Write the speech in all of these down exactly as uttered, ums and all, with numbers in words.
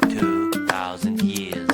Two thousand years.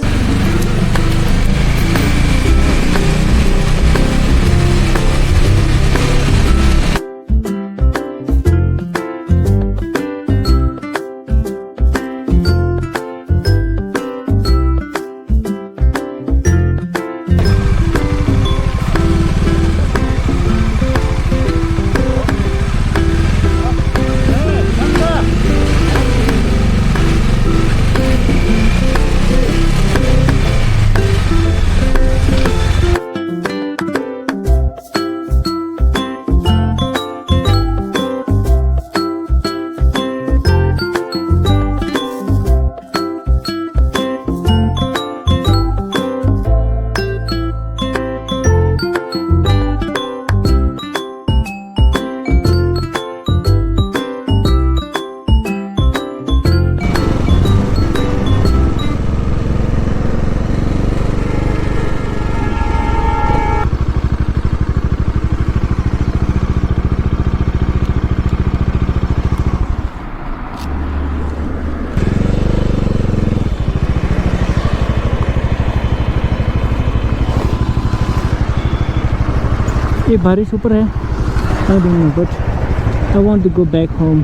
ये बारिश ऊपर है, I don't know, but I want to go back home.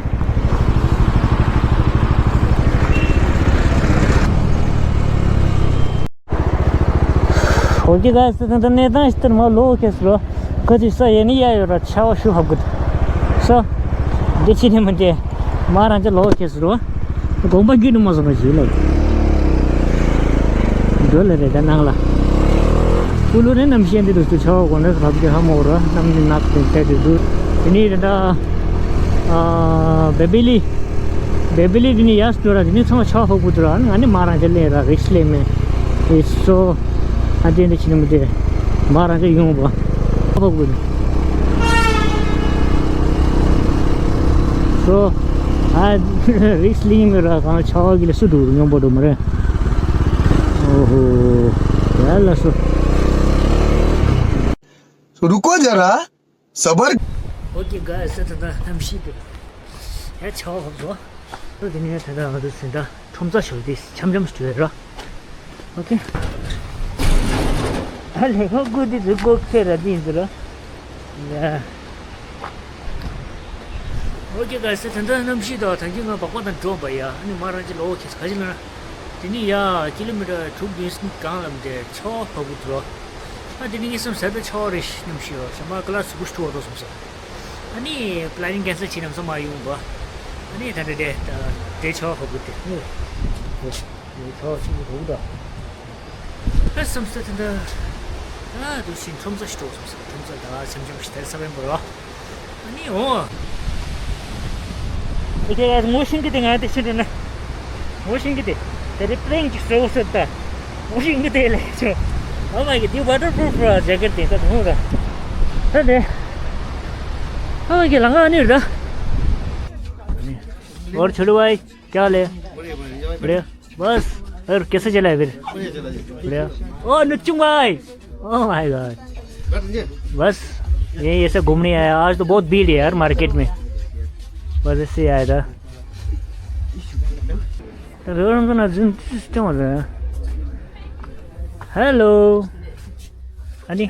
འོ་དེ་ག་ས་ད་ད་གནས་སྟངས་ཤི་ཏར་མ་ལོ་ཁེ་སི་རོ། ཁ་ཅིག་ས་ཡེ་ནི་ཡ་ཡོད་ར་ཆ་བ་ཤུ་ཧབ་གི་ས། འདི་ཕྱི་ནི་མི་འདྲེ། མ་རང་ཅི་ལོ་ཁེ་སི་རོ། དགོངས་པ་རྒྱུད་ནི་མ་སོང་ར་ཞིག་ལ། འགྲོ་ལ་རེ་ད་ནང་ལ། ཀུ་ལུ་རེ་རྣམ་ཤེས་འདི་དུ་སུ་ཆ་བ་གོ་ནས་རབ་ཀྱི་ཧ་མོ་ར་རྣམ་འདི་ནག་དེ་བལྟས་དུ་འདུག་དེ་ནི་རེ་ད། ཨ་བེ་བེ་ལི། བེ་བེ་ལི་དེ་ནི་ཡ་སུ་ར་དེ་ནི་ཚང་མ་ཆ་བ་ཧོ་གུ་དུ་ར་ང་ནི་མ་རང་ཅི་ལེ་ར་རིགས་ལེ་མེ། It's so. ཨ་དེ་འདི་ཕྱི་ནི་མི་དེ། མ་རང་གི་ཡོང་བ། ཧོ་གུ་ནི། So. ཨ་རིགས་ལེ་མེ་ར་གང་ཆ་བ་གི་ལེ་སུ་འདུག་ཉོན་པོ་འདུག་མ་རེད། ཨོ་ཧོ། ཡ་ལ་སུ། रुको जरा। सबर। ཨོ་ཀེ་གཱས། ད་ད་གནམ་གཤིས་དེ་ཡ་ཆར་པ་བབས་སོང་། ཨོ་དེ་ནས་ད་ད་ང་ཚོ་ཟིན་ད་ཁྲོམ་ས་ཞོལ་དེ་འཆམ་འཆམ་ཞིག་ཡོད་ར། ཨོ་ཀེ། ཨ་ལས་ཁོ་སྐུ་དེ་ཚོ་སྐོར་ཁེ་ར་དེ་ཡིན་ཚོ་ར། ཡ། ཨོ་ཀེ་གཱས། ད་ད་གནམ་གཤིས་དང་ད་གིན་ང་སྦག་སྦག་དང་འགྲོ་བ་ཡ། ཨ་ནི་མ་རང་ཅི་ལོ་ཁེ་ས་ག་ཅི་ལ་ན། དེ་ནི་ཡ་ཀི་ལོ་མི་ཊར་དྲུག་བདུན་གང་ལམ་དེ་ཆར་པ་བབས་འདུག་ར། ཨ་དེ་ནི་ངེད་གསུམ་ཟེར་ད་ཆར་པ་རེད་ཤི་ནམ་ཤི་ཡོ་ཤ་མ་ཀ་ལ་སུ་གུ་ཤི་ཐུ་བ་དོ་སོང་ས། ཨ་ནི་པི་ལ་ནིང་ཀེན་སལ་བྱེད་ནམ་ས་མ་ཡོང་བ། ཨ་ནི་ད་འདྲ་དེ་ད་དེ་ཆར་པ་བབས་དེ་ནི་ཆར་པ་ཆུ་བོ་རུ་ད། ཨ་བསམ་ས་དེ་འདྲ། ཨ་དུ་ཤིན་ཁྲོམ་ས་ཤི་ཐུ་བ་སོང་ས། ཁྲོམ་ས་ད་ཆམ་ཆམ་ཤི་དེ་ས་བེན་པོ་ར། ཨ་ནི་འོ། ཨོ་ཀེ་གཱས། ངོ་ཤེས་ཀི་དེ་ང་དེ་ཕྱིན་འགྲོ་ན། ངོ་ཤེས་ཀི་དེ། དེ་རེད་པི་ལེན་གྱི་གསོལ་བ་སོད་ད། ངོ་ཤེས་ཀི་དེ་ལས་ཆོ། ཨོ་མའི་གཱད། འདི་ཝ་ཊར་པུ་རུ་ཕུ་ར་ཇེ་ཀེཊ་དེ་ད་དུང་ར། ད་དེ། ཨོ་མའི་གཱད། ལང་ཀ་ཨ་ནི་རེད་ད། और छोटू भाई, क्या हाल है? बढ़िया, बढ़िया। बस। और कैसे चला है फिर? बढ़िया चला जी। बढ़िया। ओ नुच्चुंग भाई। Oh my God। बस ये, ऐसे घूमने आया। आज तो बहुत भीड़ है यार मार्केट में। बस इससे आया था। रोड में तो ना जिन सिस्टम हो रहा है। हेलो। अनि।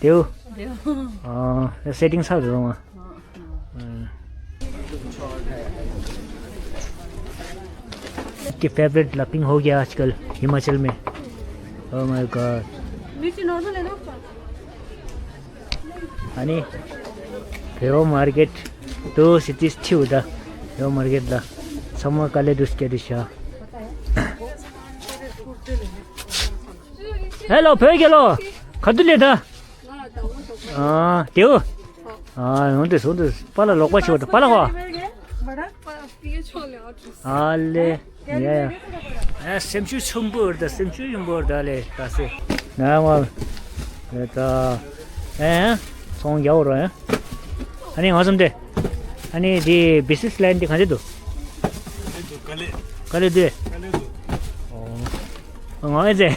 देऊ। देऊ। सेटिङ छ। कि फेवरेट लपिङ हो गया आजकल हिमाचल में। Oh my God। अनि भेवा मार्केट। दो सिटिस थिउ दा। भेवा मार्केट दा। सम्म काले दुस के दिशा। हेलो, भे गेलो। खदुले दा। अँ, त्यो। अँ, हुँदैछ, हुँदैछ। पाला लोक पछि हो त, पाला हो। अले। या, या। ए, सेम्चु छुम्बुर दा, सेम्चु युम्बुर दा ले, तासे। ना, म, ए, त, ए, सोङ याउ र, ए। अनि हजम दे। अनि दि बिसिस लाइन दि खाँदै दु। དཀའ་ལས། དཀའ་ལས་དེ། དཀའ་ལས་འདུག་ཨོ། ང་ཨེ་ཙེ།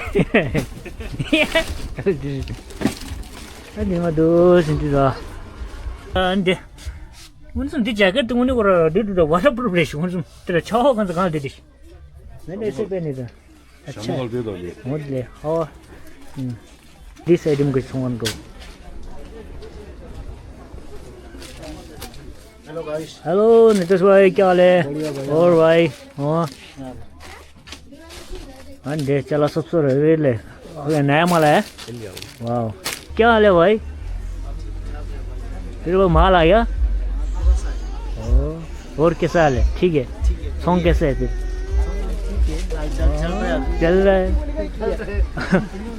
ཨ་ནི་ང་འདུག་ཟིན་དུས་ལ། ཨ་འདི། ང་ཚོ་འདི་ཇེ་ཀེ་ཊི་དེ་དངོས་གནས་ཁོ་ར་འདི་འདུག་ད་ཝ་ཊར་པུ་རུབ་རེད་ཤག་ང་ཚོ་དེ་ལ་ཆ་ཧོ་གང་ཚ་གང་ལ་བསྡད་དེ་ཤག་ང་ནས་སེ་པེ་ནས་ད། ཞྭ་མོ་ལ་བསྡད་དོ་ལེ། ངོ་ལེ་ཧོ། This item གི་ཚོང་བ་འགྲོ། Hello guys. Hello, Nitish bhai, क्या हाल है? बढ़िया भाई। और भाई, हाँ। हाँ, दे चला सब सो रहे ले। ओके, नया माल है? वाओ। क्या हाल है भाई? फिर वो माल आया? ओ, और कैसा हाल है? ठीक है। ठीक है। सॉन्ग कैसे है फिर? ठीक है, हाल चाल चल रहा है अभी। चल रहा है।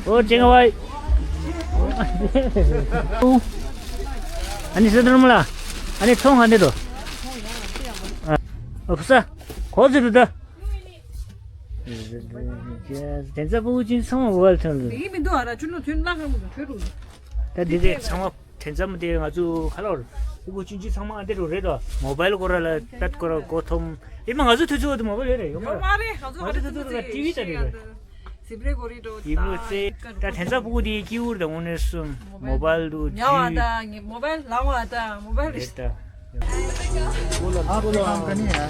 और चेंगा भाई। अनि सदरमला। अनि थोंग हाने दो। अफसा। खोज दो। དེ་ཚ་ཕྲུ་གུ་ཅན་ཚང་མ་མོ་བལ་ཐོན་རེད། དེ་མི་འདུག་ཨ་ར་ཆུ་ལོ་ཐོན་ལ་ཁ་མོ་ཐོན་རུ། ད་འདི་རེད་ཚང་མ་དེ་ཚ་མོ་དེ་ང་ཚོ་ཁ་ལོར་ཕྲུ་གུ་ཅན་ཅན་ཚང་མ་འདི་རུ་རེད་དོ། མོ་བལ་སྐོར་ལ་པད་སྐོར་གོ་ཐོམ། ཨེ་མ་ང་ཚོ་དུས་ཚོད་དུ་མོ་བལ་ཡོད་རེད་ཡོད་མ་ཡོད་མ་རེད། རེད་ང་ཚོ་ང་ཚོ་ང་ཚོ་དུས་ཚོད་ཊི་ཝི་ད་རེད། སི་པྲེ་གོ་རི་འགྲོ་ཡིན་མོ་ཚེ། ད་དེ་ཚ་ཕྲུ་གུ་དེ་སྐྱིད་པོ་རེད་ད་དངོས་གནས་སུ་མོ་བལ་དུ་ཉལ་བ་དང་མོ་བལ་ལངས་བ་དང་མོ་བལ་རེད། ད། आप काम करनी है।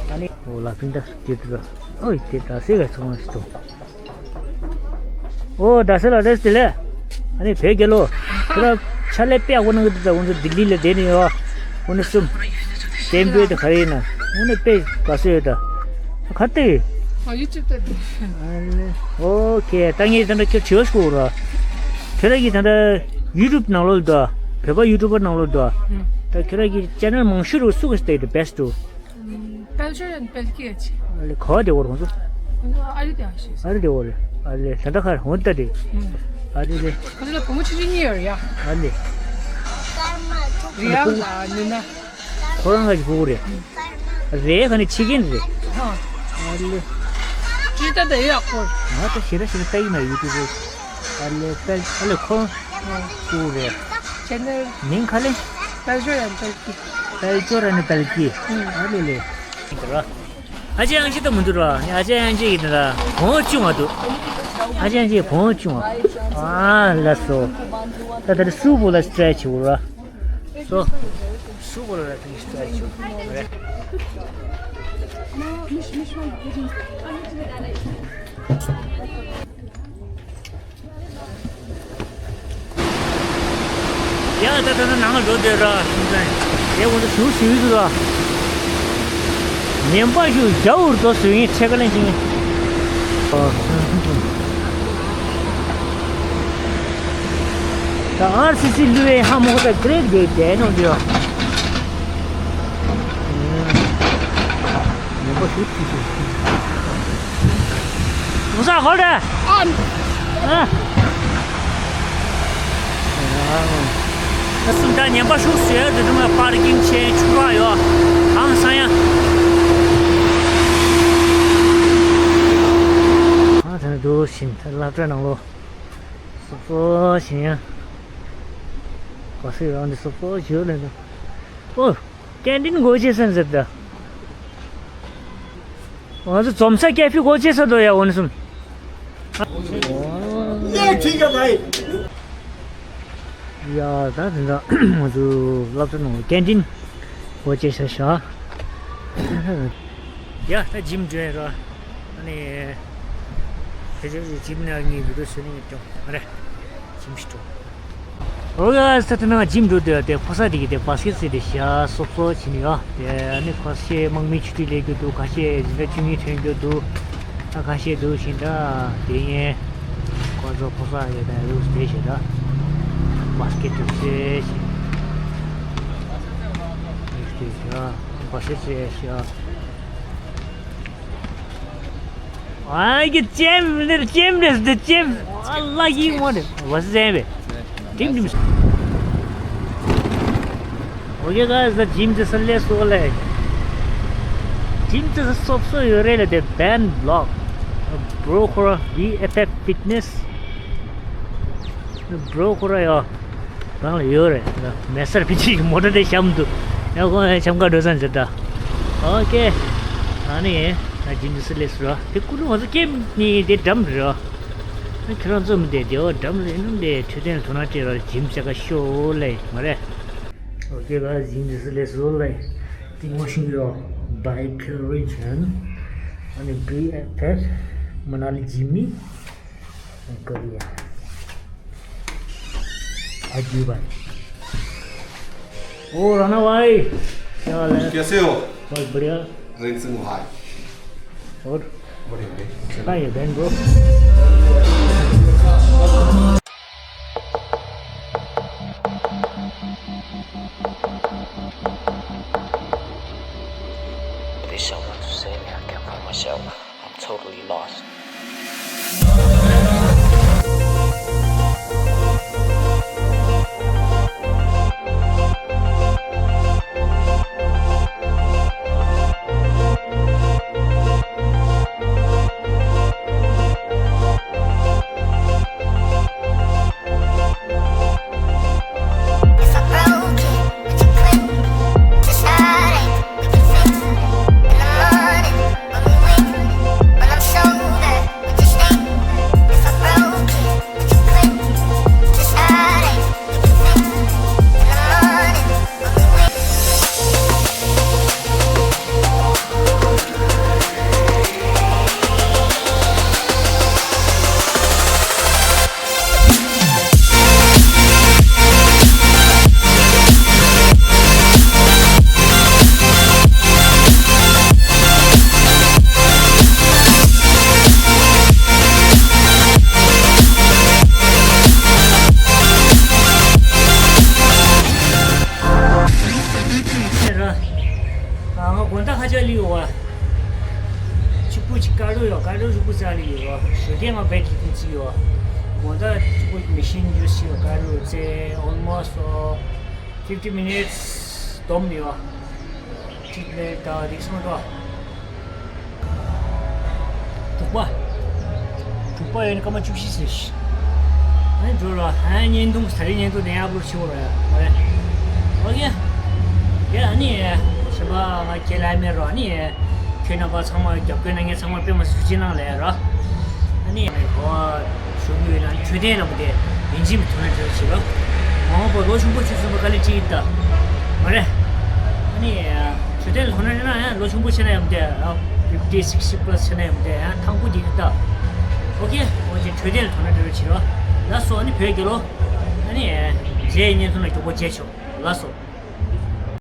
अनि ओ ला पिंडा चित्र। ओइ ते दासे का छमा स्तो। ओ दासे ला दस दिले। अनि फे गेलो। पुरा छले पे आगो न द उन दिल्ली ले देने हो। उन सुम। टेम्पे त खरे ना। उन पे कासे दा। खते। हाँ, YouTube त। ओके, तंगे तंदा के ठियोस को र। खेला की तंदा YouTube नंगलो द। फेबा YouTuber नंगलो द। त खेला की channel मंगशुर सुक स्टेट बेस्ट। དཔལ་འབྱོར་ཡང་དཔལ་སྐྱིད་ཆེ། ཨ་ལེ་ཁ་བ་དེ་བོར་ཧོན་སོ། ཨ་རི་དེ་ཨ་ཤེས། ཨ་རི་དེ་བོར། ཨ་ལེ་ད་ལྟ་ཁར་ཧོན་ད་དེ། ཨ་རི་རེ། ཁ་ལ་བུ་མོ་ཆུ་ཆུ་གཉིས་ཡོད་ཡ། ཨ་ལེ། རི་ཡང་ལ་ནི་ན། ཁོ་རང་ག་གི་བུ་རེད། རེ་ཁ་ནི་ཆི་ཀིན་རེད། ཨ་ལེ། ཅི་ད་དེ་ཡག་པོ། ང་ད་ཤེས་ར་ཤེས་ར་ལྟ་ཡིན་ན་ཡུ་ཊུབ་རེད། ཨ་ལེ་དཔལ་ཨ་ལེ་ཁོ་བུ་རེད། ཅེ་ནལ། མིང་ག་ལེ། དཔལ་འབྱོར་ཡང་དཔལ་སྐྱིད། དཔལ་འབྱོར་ཨ་ནི་དཔལ་སྐྱིད། ཨ་ལེ་ལེ། ཨ་ཅེ་ཨང་ཅི་ད་མི་འདུག་ར། ཨ་ཅེ་ཨང་ཅི་ཡིན་ན་བོང་བཅུ་མ་འདུག་ཨ་ཅེ་ཨང་ཅི་བོང་བཅུ་མ། ཨ་ལ་སོ། ད་ད་སུ་བོ་ལ་སི་ཊེ་ཆི་བོ་ར། སོ། སུ་བོ་ལ་སི་ཊེ་ཆི་བོ་ར། ཡ་ད་ད་ད་ནང་ལ་འགྲོ་བསྡད་ར་ཤིང་ཙང་། དེ་འོ་ད་ཞུ་ཞུ་ཡི་འདུག་ད། ཉན་པ་ཞུ་རྒྱ་འུར་དོ་ཞུ་ཡིན་ཁྲེ་ཀ་ལན་ཤིང་། ད་ཨར་སི་སི་ལུ་ཨེ་ཧ་མོ་ད་གྲེད་དེ་དེ་ནང་འདི་ར། ཉན་པ་ཞུ་ཞུ་ཞུ། ང་ས་ཧོལ་ད། ཨ། ཨ། སུམ་ད་ཉན་པ་ཤུགས་ཟོས་དེ་དུ་མ་པར་ཀིང་ཆེ་ཆུ་ར་ཡོ། ཨང་ས་ཡ། ཨ་ད་ནི་དུ་ཞིན་ད་ལ་བྲ་ནང་ལོ། སོབ་སོ་ཞིན་ཡ། ག་སི་རང་དེ་སོབ་སོ་ཞིན་ཡོད་ལེ་ད། ཨོ། ཀེན་ཊིན་སྒོ་ཕྱེ་ས་ཟེར་ད། ང་ཚོ་འཛོམས་ས་ཀེ་ཧྥེ་སྒོ་ཕྱེ་ས་དོ་ཡ་འོ་ནི་སུམ། ཡ་ད་དེ་འདྲ་ང་ཚོ་སློབ་གྲྭ་ནང་ཀེན་ཊིན་སྒོ་ཕྱེ་ས་ཤག་ཡ་ད་ཇིམ་འགྲོ་ཡ་ར། ཨ་ནི། ཕལ་ཆེར་ཇིམ་ནས་ངའི་བི་ཌིའོ་བཟོས་ནས་ཡོད་ཀྱང་མ་རེད། ཇིམ་ཞིག་འགྲོ། ཨོ་ཡ་ས་ཐ་ན་ཇིམ་འགྲོ་དུས་དེ་ཕོ་ས་དེ་གི་དེ་བ་སི་ཀེ་ཊི་སེ་དེ་ཤ་སོབ་སོབ་བྱིན་ཡོད། དེ་ཨ་ནི་ཁ་ཤས་དམག་མི་ཆུ་ཏི་ལས་རྒྱུ་འདུག་ཁ་ཤས་འཛིན་གྲྭ་བཅུ་གཉིས་ཐོན་རྒྱུ་འདུག་ཨ་ཁ་ཤས་འདུག་བཞིན་ད་དེ་ཡན་ཁོ་ཚོ་ཕོ་ས་ཡོད་དེ་རུ་སྟེ་ཤེ་ད་བ་སི་ཀེ་ཊི་སེ་ཤེ་ཤེ་ཤེ་བ་སི་ཀེ་ཊི་སེ་ཤེ། ཨ་ཀི་ཅེམ་ནི་ཅེམ་རེད་དེ་ཅེམ། ཨ་ལ་ཡིན་མོ་རེད་བ་སི་ཟེན་བེ། ཏིམ་ཏིམ། ཨོ་ཀེ་ག་ས་ཇིམ་ཅི་ས་ལེ་སོ་ལེ། ཇིམ་ཅི་ས་སོབ་སོ་ཡོད་རེད་ལེ་དེ་བན་བི་ལོག་བྷི་རོ་ཁོ་ར་བི་ཨེཕ་ཨེཕ་ཕིཊ་ནེ་སི། བྷི་རོ་ཁོ་ར་ཡོད། རང་ལ་ཡོད་རེད། མེད་སར་ཕི་ཅི་གི་མོ་ཊ་དེ་བཤམས་འདུག་ཡང་ཁོང་ཡང་འཆམ་ཁ་འགྲོ་ས་འཛེར་ད། ཨོ་ཀེ། ཨ་ནི། ང་འཇིམ་དུ་སི་ལེ་སི་རོ། དེ་ཀུ་ལུ་ང་ཚོ་ཀེམ་ནི་དེ་འགྲམ་རེད་རོ། ཁྱེད་རང་ཚོ་མི་བསྡད་དེ་འོ་འགྲམ་རེད་ནམ་དེ་འཕྲོད་བསྟེན་ལ་དོ་སྣང་སྤྲད་རོ། འཇིམ་ཅག་ག་ཤོ་ལེ་མ་རེད། ཨོ་ཀེ་ག་འཇིམ་དུ་སི་ལེ་སི་རོ་ལེ། ཏིང་ཧོ་ཤིང་རོ། བྷའི་ཁེ་རི་ཇན། ཨ་ནི་བྷི་ཨེ་ཕེ། མ་ན་ལི་འཇིམ་མི། ཀོ་རི་ཡ། ཨ་ཇུ་བ། ओ राणा भाई, क्या हाल है? कैसे हो? बहुत बढ़िया। रिंग सिंह भाई। और? बढ़िया भाई। कहाँ है बहन bro? There's so much to say, man. I can't find myself. I'm totally lost. ཨ་ང་དགོང་དག་ཧ་ཅང་ལི་ཡོད་བ། ཕྱུག་པོ་ཅིག་དཀར་རོ་ཡོད། དཀར་རོ་ཕྱུག་པོ་ཙག་ལི་ཡོད་བ། ཞོ་ཀས་ང་བེད་ཀྱི་ཐེངས་གཅིག་ཡོད་བ། དགོང་དག་ཕྱུག་པོ་མི་ཤིན་ཡོད་སི་ཡོད། དཀར་རོ་ཙེ་almost fifty minutes སྡོམ་ཡོད་བ། ཅིག་ལས་ད་རིག་སོང་འགྲོ། དྲུག་པ། དྲུག་པ་ཡོད་ན་སྐར་མ་བཅུ་བཞི་ཟེར་ཤི། ཨ་ནི་འགྲོ་ར། ཨ་ནི་བརྙན་ཐུང་། ད་རེས་བརྙན་ཐུང་དེ་ཡག་པོ་ཞིག་ར་ཡ་མ་རེད། ཨོ་ཀེ། ཡ་ཨ་ནི་ཡ་གཞན་པ་ང་ཁྱེད་ལ་མེད་ར། ཨ་ནི་ཡ་ཁྱེད་རྣམ་པ་ཚང་མ་རྒྱབ་སྐྱོར་གནང་མཁན་ཚང་མ་དཔེ་མ་སྲིད་ཐུགས་རྗེ་གནང་ལེ་ར། ཨ་ནི་ཡ་གོ་ཞུ་གི་ཡོད་ན་འཕྲོད་བསྟེན་ལ་མོ་དེ་ཡིན་གཅིག་མིན་ཐུགས་སྣང་འདྲ་བྱེད་ར། མ་འོངས་པ་ལོ་ཆུང་པོ་ཆུ་ཚོད་པ་དཀའ་ལས་ཁྲིད་ད་མ་རེད། ཨ་ནི་ཡ། ཆུ་ཚོད་ལོ་ན་ན་ཡང་ལོ་ཆུང་པོ་ཆེ་ན་ཡང་དེ་ཨ་fifty sixty plus ཆེ་ན་ཡང་དེ་ཡང་ཐང་པོ་དེ་ད། ཨོ་ཀེ། ཨོ་ཅེ་ཆུ་ཚོད་ལོ་ན་འདྲ་བྱེད་རོགས། ལགས་སོ། ཨ་ནི་བོད་རྒྱལ་ལོ། ཨ་ནི་རྗེས་བརྙན་ཐུང་ལ་མགྱོགས་པོ་མཇལ་ཆོག་ལགས་སོ།